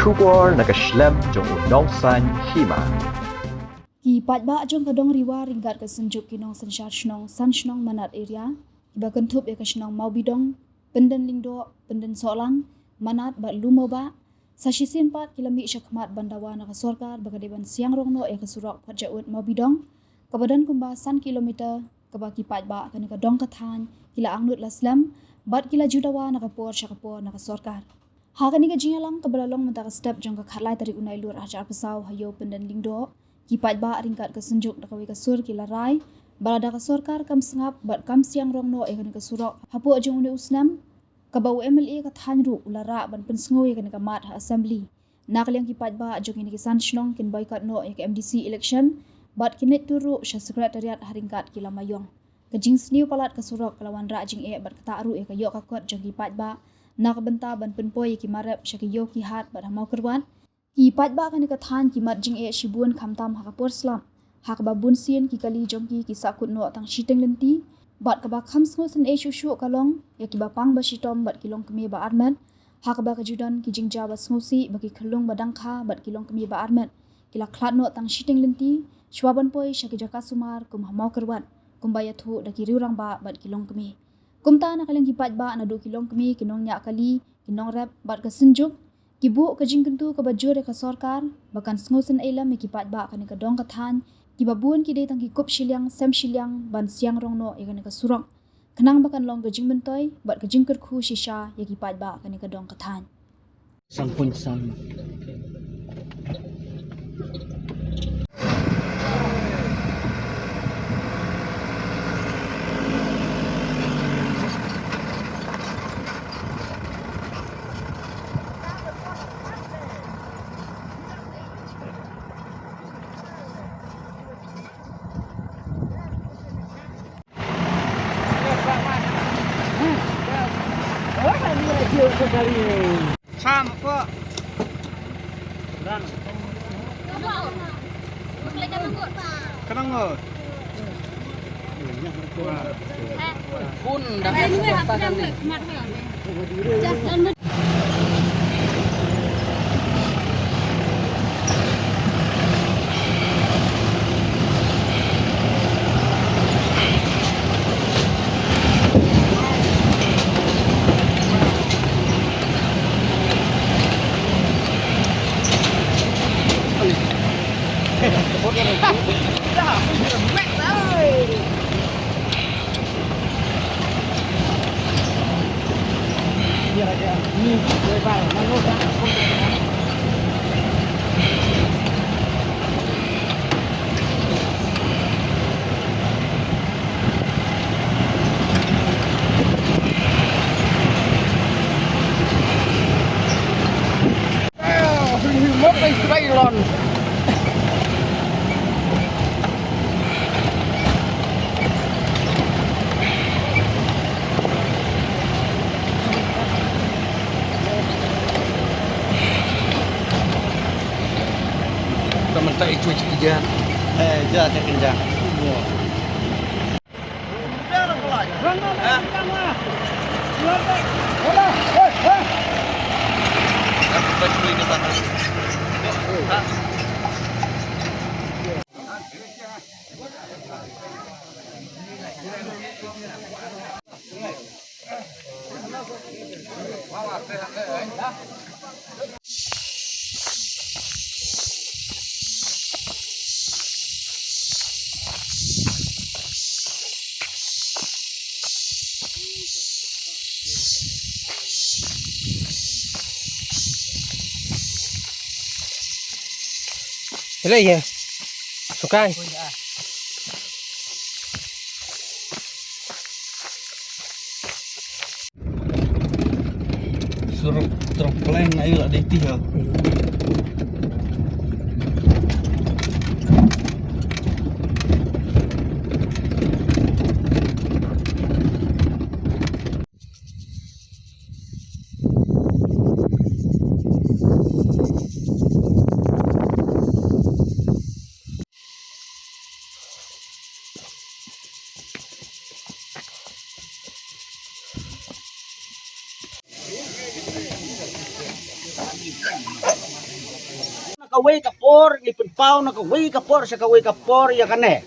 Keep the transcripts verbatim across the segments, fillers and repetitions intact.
Khubor na ka shlem jong u nongsan hima. Ki paidbah jong ka Dong Riwa ryngkat ka Synjuk ki nongsynshar shnong San Shnong Manat Area, kiba kynthup ïa ka shnong Mawbidong, Pyndon Lyngdoh, Pyndon Sohlang, Manat bad Lumobah, sa shisien pat ki la mih shakhmat ban dawa na ka sorkar ba ka dei ban siang rong noh ïa ka surok Phetjaud Mawbidong, kaba don kumba san kilometer, kaba ki paidbah kane ka dong ka thaiñ ki la angnud la slem bad ki la ju dawa na ka por sha ka por na ka sorkar. Ha kane ka jingïalang kaba la long mynta ka step jong ka khatlai tarik u Nailur arhajar arphew saw ha Ïew Pyndon Lyngdoh, ki paidbah ryngkat ka Synjuk da kawei ka sur ki la rai ba lada ka sorkar kam sngap bad kam siang rong noh ïa kane ka surok hapoh jong une u snem, kaba u M L A ka thaiñ ruh u la rah ban pynsngew ïa kane ka mat ha Assembly. Na ka liang ki paidbah jong kine ki san shnong kin boycott noh ïa ka M D C election bad kin leit tur ruh sha Secretariat ha ryngkat ki lama ïong. Ka jingsniew palat ka surok ka la wanrah jingeh bad kata ruh ïa ka ïoh ka kot jong ki paidbah na ka bynta ban pynpoi ïa ki mar rep sha ki ïew ki hat bad ha Mawkyrwat. Ki paidbah kane ka thaiñ ki mad jingeh shibun khamtam ha ka por slap, ha kaba bun sien ki kali jong ki ki sahkut noh tang shiteng lynti, bad kaba kham sngewsynei shuh shuh ka long ïa kiba pang ba shitom bad ki longkmie ba armet, ha kaba ka ju don ki jingjia ba sngewsih ba ki khyllung ba dang kha bad ki longkmie ba armet ki la khlad noh tang shiteng lynti shuwa ban poi sha ki jaka sumar kum ha Mawkyrwat, kumba ïathuh da ki riew rangbah bad ki longkmie. Kumta na ka liang ki paidbah naduh ki longkmie, ki nongñiah kali, ki nongrep bad ka Synjuk ki buh ka jingkyntu kaba jur ïa ka sorkar ba kan sngewsynei lem ïa ki paidbah kane ka dong ka thaiñ, kiba bun ki dei tang ki kup shiliang sem shiliang ban siang rong noh ïa kane ka surok, khnang ba kan long ka jingmyntoi bad ka jingkyrkhu shisha ïa ki paidbah kane ka dong ka thaiñ. Sampun san. Sam ko. Kenang mo. Pun dah. Ka mynta i chuh i jan. Eh, ja, ka kynja. Helai ya. Sukai. Surok trok pleng ayu la dei ti ha. kawei ka por, ngi pynpaw na kawei ka por sha kawei ka por ïa kane.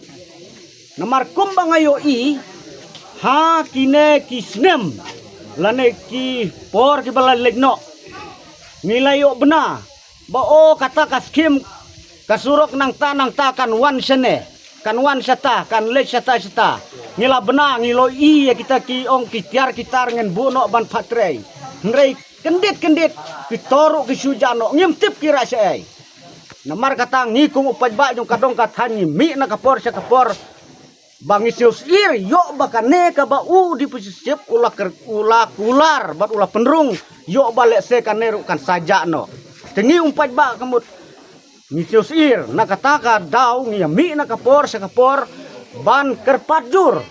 Namar kumba nga ïohi ha kine ki snem lane ki por kiba la leit noh, ngi la ïoh bna ba o kata ka skim ka surok nangta nangta kan wan shane, kan wan shata, kan leit shata shata. Ngi la bna, ngi la ïohi ïa kita ki ong ki tiar ki tar ngin buh noh ban phatrei. Hynrei kyndit kyndit ki to ruh ki shu jah noh, ngim tip ki rah shaei. Namar kata ngi kum u paidbah jong ka dong ka thaiñ ngi mih na ka por sha ka por ba ngi sngewsih ïoh ba kane kaba u Deputy Chief u la kyrpad, u la kular bad u la pynrung ïoh ba lehse kane ruh kan sa jah noh. Te ngi kum u paidbah ka mut ngi sngewsih na kata ka daw ngi ïa mih na ka por sha ka por ban kyrpad jur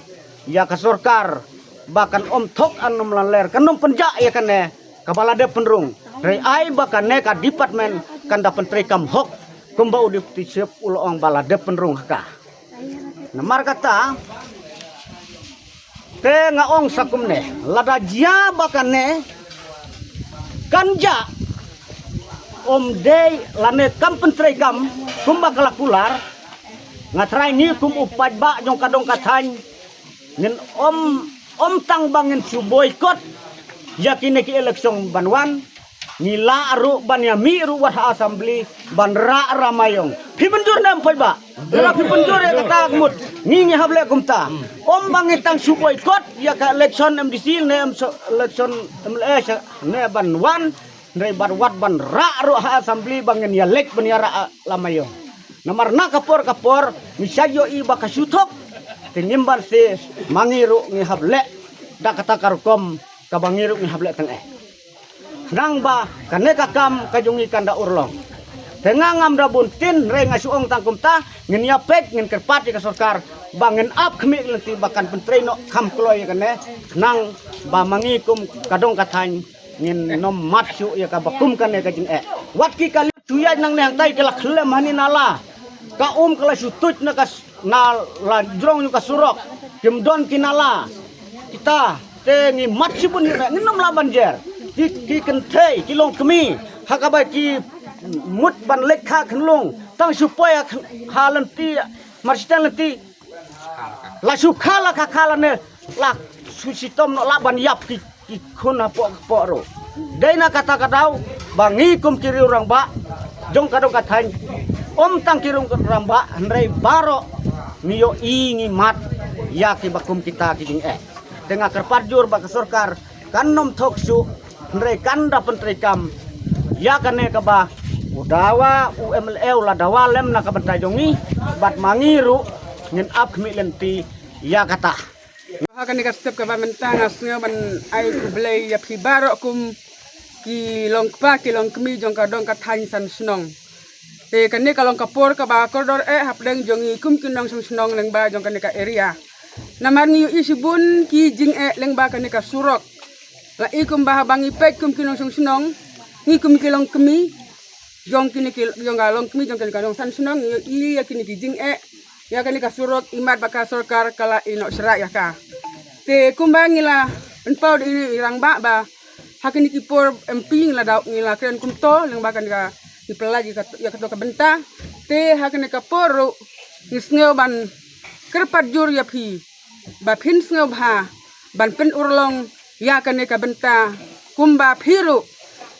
ïa ka sorkar ba kan ym thok, kan ym lamler, kan ym pynjah ïa kane kaba la dep pynrung. Hynrei ai ba kane ka department kan da pyntreikam hok kumba u Deputy Chief u la ong ba la dep pynrung ha ka. Namar kata te nga ong sa kumne, lada jia ba kane kan jah, ym dei lane kam pyntreikam kumba ka la kular, nga trai ngi kum u paidbah jong ka dong ka thaiñ ngin ym, ym tang ba ngin shu boycott ïa kine ki election ban wan, ngi lah ruh ban ïa mih ruh wat ha assembly ban rah ramaiong. Phi mynjur ne em paidbah? Lada phi mynjur ïa kata ka mut ngi, ngi hap leh kumta. Ym ba ngi tang shu boycott ïa ka election MDC ne em so-, election MLA sha ne ban wan, hynrei bad wat ban rah ruh ha assembly ba ngin ïa leit ban ïa rah, ah, lamaiong. Namar na ka por ka por ngi sa ïohi ba ka shu thok. Te ngim ban se ma ngi ruh ngi hap leh da kata ka rukom kaba ngi ruh ngi hap leh tang eh. Khnang ba kane ka kam ka jong ngi kan da urlong. Te nga ngam da bun ktien, hynrei nga shu ong tang kumta, ngin ïa peit, ngin kyrpad ïa ka sorkar ba ngin ap khmih lynti ba kan pyntrei noh kham kloi ïa kane, khnang ba ma ngi kum ka dong ka thaiñ ngin ym mad shuh ïa kaba kum kane ka jingeh. Wat ki kali shu ïaid nangne hangtai ki la khlem hani nala, ka um ka la shu tuid na ka s-, na la jrong ïa ka surok, kim don ki nala. Kita te ngi mad shibun, ngi ngin ym lah ban jer. Ki, ki kynthei, ki longkmie ha kaba ki mut ban leit kha khunlung, tang shu poi ha khun-, ha lynti, mar shiteng lynti, la shu kha la kha kha lane la shu shitom noh, lah ban ïap ki, ki khun hapoh kpoh ruh. Dei na kata ka daw ba ngi kum ki riew rangbah jong ka dong ka thaiñ, ym tang ki riew rangbah, hynrei baroh ngi ïohi, ngi mad ïa kiba kum kita ki jingeh. Te nga kyrpad jur ba ka sorkar kan ym thok shuh, hynrei kan da pyntreikam ïa kane kaba u dawa, u MLA u la dawa lem na ka bynta jong ngi, bad ma ngi ruh ngin ap khmih lynti ïa kata. Ha kane ka step kaba mynta nga sngew ban ai khublei ïa phi baroh kum ki longkpa ki longkmie jong ka dong ka thaiñ San Shnong. Te kane ka long ka por kaba kordor eh hapdeng jong ngi kum ki nongshong shnong lyngba jong kane ka area. Namar ngi ïohi shibun ki jingeh lyngba kane ka surok. La i kumba haba ngi peit kum ki nongshong shnong, ngi kum ki longkmie jong kine ki, jong ka longkmie jong kane ka dong San Shnong, ngi ïohi ïa kine ki jingeh ïa kane ka surok, imat ba ka sorkar ka la ïeh noh shrah ïa ka. Te kumba ngi la pynpaw da ine i rangbah ba ha kine ki por MP ngi la daw, ngi la kren kumto lyngba kane ka, ngi pynlait ïa ka, ïa kato ka bynta. Te ha kane ka por ruh ngi sngew ban kyrpad jur ïa phi ba phin sngewbha ban pynurlong ïa kane ka bynta, kumba phi ruh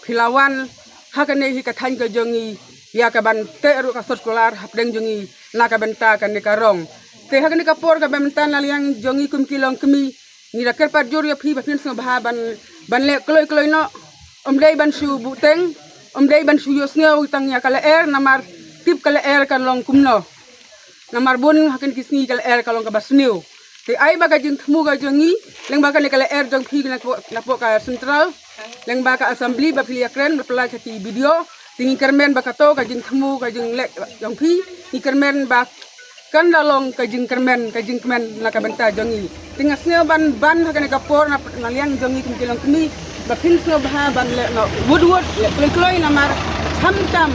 phi la wan ha kane hi ka thaiñ ka jong ngi ïa ka ban teh ruh ka circular hapdeng jong ngi na ka bynta kane ka rong. Te ha kane ka por kaba mynta na liang jong ngi kum ki longkmie, ngi da kyrpad jur ïa phi ba phin sngewbha ban, ban leh kloi kloi noh. Ym dei ban shu buhteng, ym dei ban shu ïohsngew tang ïa ka lyer, namar tip ka lyer kan long kumno. Namar bun ha kine ki sngi ka lyer ka long kaba sniew. Te ai ba ka jingthmu ka jong ngi, lyngba kane ka lyer jong phi napoh, napoh ka central, lyngba ka assembly ba phi ïakren, ba phi la ïa ki video, te ngi kyrmen ba kato ka jingthmu ka jingleh jong phi, ngi kyrmen ba kan da long ka jingkyrmen, ka jingkmen na ka bynta jong ngi. Te nga sngew ban, ban ha kane ka por na, na liang jong ngi kum ki longkmie, ba phin sngewbha ban leh noh wut wut, leh kloi kloi namar khamtam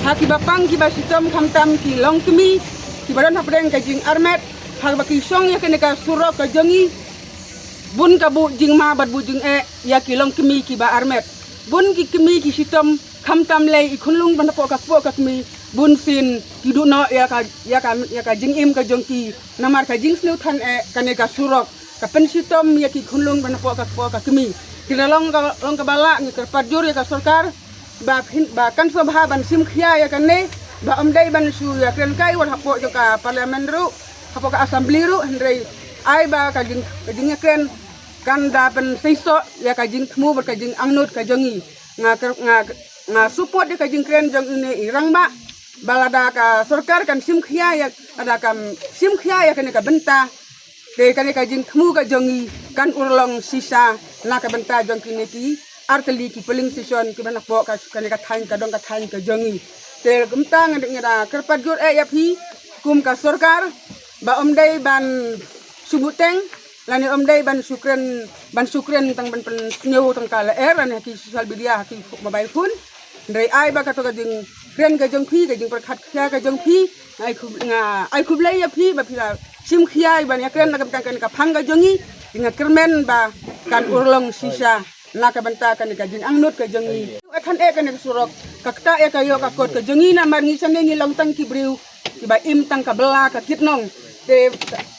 ha kiba pang kiba shitom, khamtam ki longkmie kiba don hapdeng ka jingarmet, haba ki shong ïa kane ka surok ka jong ngi, bun ka buh jingma bad buh jingeh ïa ki longkmie kiba armet. Bun ki kmie ki shitom, khamtam lei i khunlung ban hapoh ka kpoh ka kmie, bun sien ki duh noh ïa ka, ïa ka, ïa ka jingim ka jong ki, namar ka jingsniew than eh kane ka surok, ka pynshitom ïa ki khunlung ban hapoh ka kpoh ka kmie. Te na long ka, long kaba lah ngi kyrpad jur ïa ka sorkar, ba phin, ba kan sngewbha ban shim khia ïa kane, ba ym dei ban shu ïakren kai wat hapoh jong ka parliament ruh, hapoh ka assembly ruh, hynrei ai ba ka jing, ka jingïakren kan da pynseisoh ïa ka jingthmu bad ka jingangnud ka jong ngi. Nga ker-, nga, nga support ïa ka jingkren jong ine i rangbah, ba lada ka sorkar kan shim khia ïa, lada kan shim khia ïa kane ka bynta, te kane ka jingthmu ka jong ngi kan urlong shisha na ka bynta jong kine ki artylli ki polling station kiba na hapoh ka, kane ka thaiñ, ka dong ka thaiñ ka jong ngi. Te kumta nga da, nga da kyrpad jur eh ïa phi kum ka sorkar, ba ym dei ban shu buhteng, lane ym dei ban shu kren, ban shu kren tang ban pynsniew tang ka lyer lane ha ki social media, ha ki mobile phone. Hynrei ai ba kato ka jingkren ka jong phi, ka jingpyrkhat khia ka jong phi, nga ai khub-, nga ai khublei ïa phi ba phi la shim khia ban ïakren na ka bynta kane ka phang ka jong ngi. Nga kyrmen ba kan urlong shisha na ka bynta kane ka jingangnud ka jong ngi. Ïa than eh kane ka surok, ka ktah ïa ka ïoh ka kot ka jong ngi, namar ngi shane ngi long tang ki briew kiba im tang ka bylla ka kitnong. Te,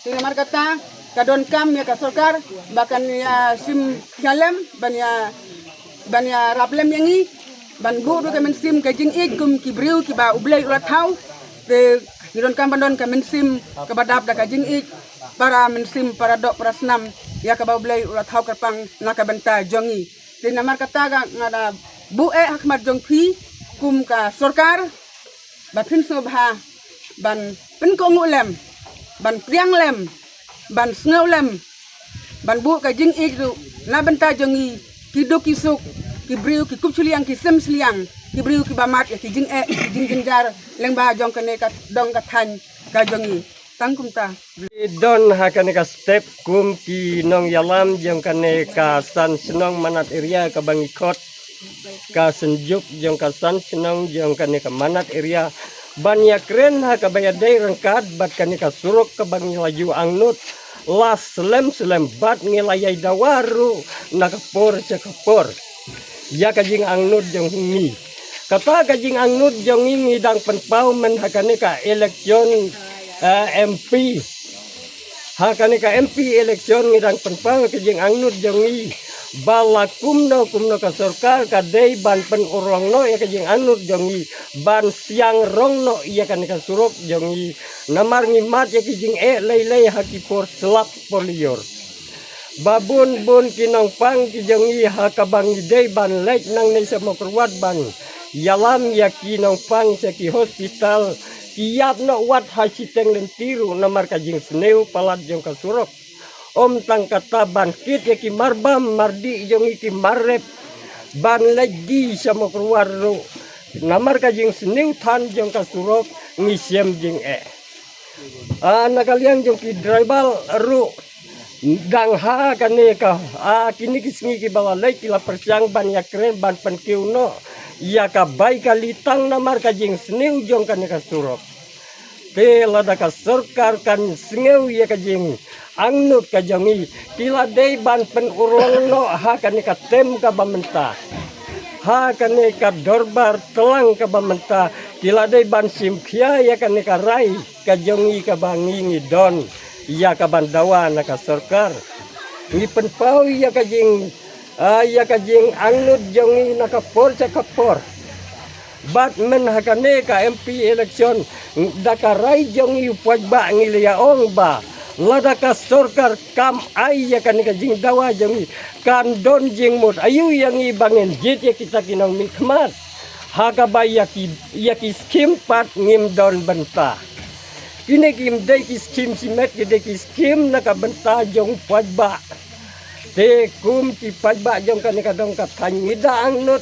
te namar kata ka donkam ïa ka sorkar ba kan ïa shim khia lem ban ïa, ban ïarap lem ïa ngi, ban buh ruh ka mynsiem ka jingïeit kum ki briew kiba U Blei u la thaw. Te ngi donkam ban don ka mynsiem kaba dap da ka jingïeit, para mynsiem, para doh, para snam ïa kaba U Blei u la thaw kyrpang na ka bynta jong ngi. Te namar kata ka nga da buh eh ha khmat jong phi kum ka sorkar, ba phin sngewbha ban pynkohnguh lem, ban pdiang lem, ban sngew lem, ban buh ka jingïeit ruh na bynta jong ngi ki duk ki suk, ki briew ki kup shiliang ki sem shiliang, ki briew kiba mad ïa ki jingeh ki jingjynjar lyngba jong kane ka dong ka thaiñ ka jong ngi. Tang kumta. Ngi don ha kane ka step kum ki nongïalam jong kane ka san shnong Manad area kaba ngi khot ka Synjuk jong ka san shnong jong kane ka Manad area, ban ïakren ha kaba ïadei ryngkat bad kane ka surok kaba ngi la ju angnud la slem slem bad ngi la ïai dawa ruh na ka por sha ka por ïa ka jingangnud jong ngi. Kata ka jingangnud jong ngi ngi dang pynpaw myn ha kane ka election, eh, M P. Ha kane ka M P election ngi dang pynpaw ka jingangnud jong ngi ba la kumno kumno ka sorkar ka dei ban pynurlong noh ïa ka jingangnud jong ngi, ban siang rong noh ïa kane ka surok jong ngi. Namar ngi mad ïa ki jingeh lei lei ha ki por slap por lyiur. Ba bun bun ki nongpang ki jong ngi ha kaba ngi dei ban leit nangne sha Mawkyrwat ban ïalam ïa ki nongpang sha ki hospital, ki ïap noh wat ha shiteng lynti ruh namar ka jingsniew palat jong ka surok. Ym tang kata, ban kit ïa ki marbam mardih jong ngi, ki marrep, ban leit die sha Mawkyrwat ruh namar ka jingsniew than jong ka surok ngi shem jingeh. Ah, na ka liang jong ki driver ruh dang ha kane ka, ah, kine ki sngi kiba la leit ki la pyrshang ban ïakren ban pynkiew noh ïa ka bai kali tang namar ka jingsniew jong kane ka surok. Te lada ka sorkar kan sngew ïa ka jingangnud ka jong ngi, ki la dei ban pynurlong noh ha kane ka term kaba mynta, ha kane ka dorbar tlang kaba mynta, ki la dei ban shim khia ïa kane ka rai ka jong ngi kaba ngi ngi don ïa ka ban dawa na ka sorkar. Ngi pynpaw ïa ka jing, ah, ïa ka jingangnud jong ngi na ka por sha ka por. Bad myn ha kane ka M P election, da ka rai jong ngi u paidbah ngi la ïa ong ba lada ka sorkar kam ai ïa kane ka jingdawa jong ngi, kan don jingmut aïu ïa ngi ba ngin jied ïa kita ki nongmihkhmat, ha kaba ïa ki, ïa ki skim pat ngim don bynta. Kine kim dei ki skim shimet, ki dei ki skim na ka bynta jong u paidbah. Te kum ki paidbah jong kane ka dong ka thaiñ ngi da angnud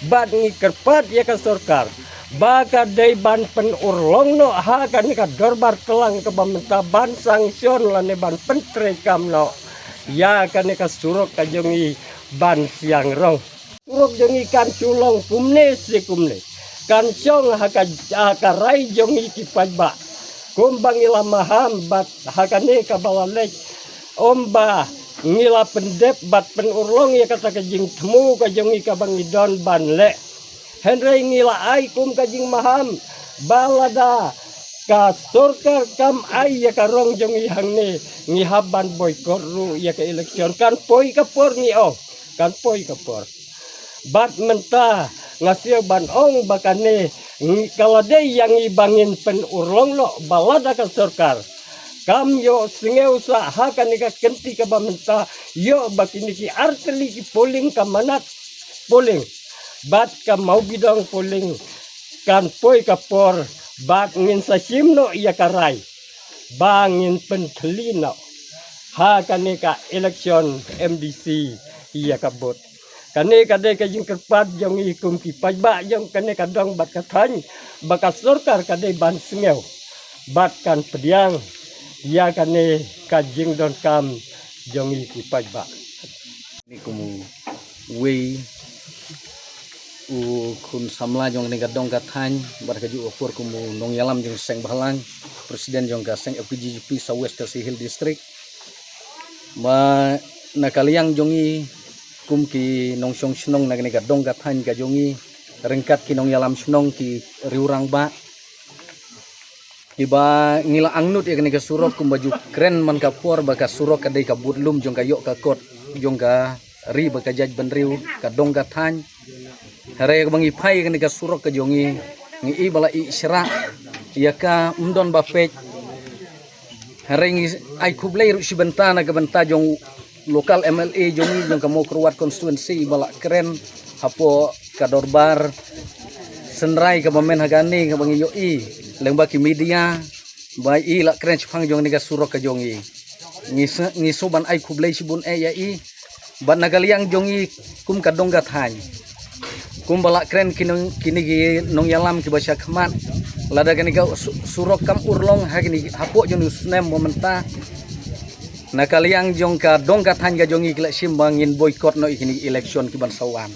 bad ngi kyrpad ïa ka sorkar ba ka dei ban pynurlong noh ha kane ka dorbar tlang kaba mynta ban sanction lane ban pyntreikam noh ïa kane ka surok ka jong ngi ban siang rong. Surok jong ngi kan shu long kumne se kumne, kan shong ha ka, ha ka rai jong ngi ki paidbah. Kumba ngi la maham bad ha kane kaba la leit, ym ba Ngi la pyndep bad pynurlong ïa kata ka jingthmu ka jong ngi kaba ngi don ban leh. Hynrei ngi la ai kum ka jingmaham ba lada ka sorkar kam ai ïa ka rong jong ngi hangne, ngi hap ban boycott ruh ïa ka election. Kan poi ka por, ngi ong, kan poi ka por. Bad mynta nga siew ban ong ba kane ngi, ka la dei ïa ngi ba ngin pynurlong noh ba lada ka sorkar kam ïohsngew sah ha kane ka kynti kaba mynta, ïoh ba kine ki artylli ki polling, ka Manad polling bad ka Mawbidong polling, kan poi ka por bad ngin sa shim noh ïa ka rai ba ngin pynthylli noh ha kane ka election M D C ïa ka vote. Kane ka dei ka jingkyrpad jong ngi kum ki paidbah jong kane ka dong bad ka thaiñ, ba ka sorkar ka dei ban sngew bad kan pdiang ïa kane ka jingdonkam jong ngi ki paidbah. Ni kum u wei u khun samla jong kane ka dong ka thaiñ, bad ka juh ka por kum u nongïalam jong seng bhalang, president jong ka seng F K J G P South West Khasi Hills District. Ba na ka liang jong ngi kum ki nongshong shnong na kane ka dong ka thaiñ ka jong ngi, ryngkat ki nongïalam shnong, ki riew rangbah, kiba ngi la angnud ïa kane ka surok kumba ju kren man ka por ba ka surok ka dei ka budlum jong ka ïoh ka kot jong ka ri bad ka jaitbynriew ka dong ka thaiñ. Hynrei kaba ngi phai ïa kane ka surok ka jong ngi, ngi i ba la i shrah ïa ka, ym don ba peit. Hynrei ngi ai khublei ruh shi bynta na ka bynta jong local M L A jong ngi jong ka Mawkyrwat constituency ba la kren hapoh ka dorbar synrai kaba men ha kane kaba ngi ïohi lyngba ki media, ba i la kren shaphang jong kane ka surok ka jong ngi. Ngi sa, ngi shu ban ai khublei shibun eh ïa i. Bad na ka liang jong ngi kum ka dong ka thaiñ, kumba la kren ki nong, kine ki nongïalam kiba sha khmat, lada kane ka su-, surok kam urlong ha kine hapoh jong u snem ba mynta, na ka liang jong ka dong ka thaiñ ka jong ngi ki la shim ba ngin boycott noh ïa kine election kiban sa wan.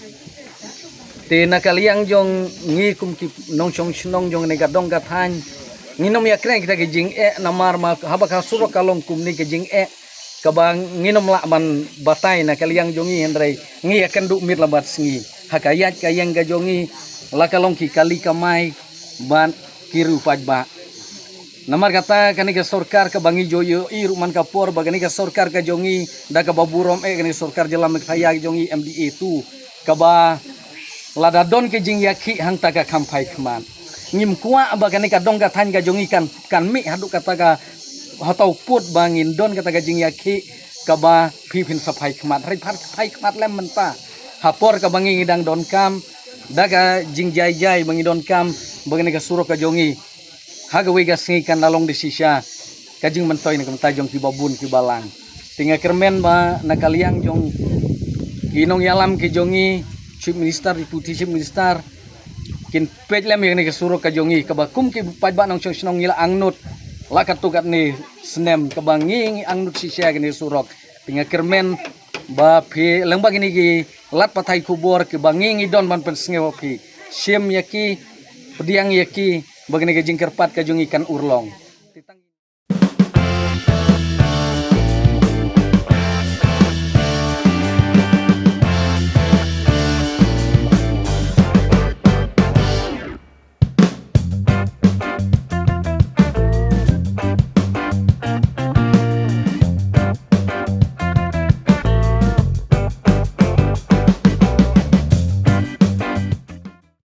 Te na ka liang jong ngi kum ki nongshong shnong jong kane ka dong ka thaiñ, ngin ym ïa kren kita ki jingeh, namar ma haba ka surok ka long kumne ka jingeh kaba ngin ym lah ban batai na ka liang jong ngi, hynrei ngi ïa kynduh miet la bad sngi ha ka ïaid ka ïeng ka jong ngi, la ka long ki kali kamai bad ki riew paidbah. Namar kata kane ka sorkar kaba ngi ju ïohi ruh man ka por ba kane ka sorkar ka jong ngi da kaba burom eh, kane ka sorkar jylla Meghalaya ka jong ngi M D A two, kaba lada don ka jingïakhih hangta ka kham phai khmat. Ngim kwah ba kane ka dong ka thaiñ ka jong ngi kan, kan mih haduh kata ka, hato pud ba ngin don kata ka jingïakhih kaba phi phin sa phai khmat. Hynrei phi phai khmat lem mynta ha por kaba ngi, ngi dang donkam da ka jingjai jai ba ngi donkam ba kane ka surok ka jong ngi ha kawei ka sngi kan da long da shisha ka jingmyntoi na ka bynta jong kiba bun kiba lang. Te nga kyrmen ba na ka liang jong ki nongïalam ki jong ngi, Chief Minister, Deputy Chief Minister, kin peit lem ïa kane ka surok ka jong ngi kaba kum ki paidbah nongshong shnong ngi la angnud la katto katne snem kaba ngi, ngi angnud shisha ïa kane ka surok. Te nga kyrmen ba phi lyngba kine ki lad pathai khubor kiba ngi, ngi don ban pynsngew ha phi, shim ïa ki, pdiang ïa ki, ba kane ka jingkyrpad ka jong ngi kan urlong.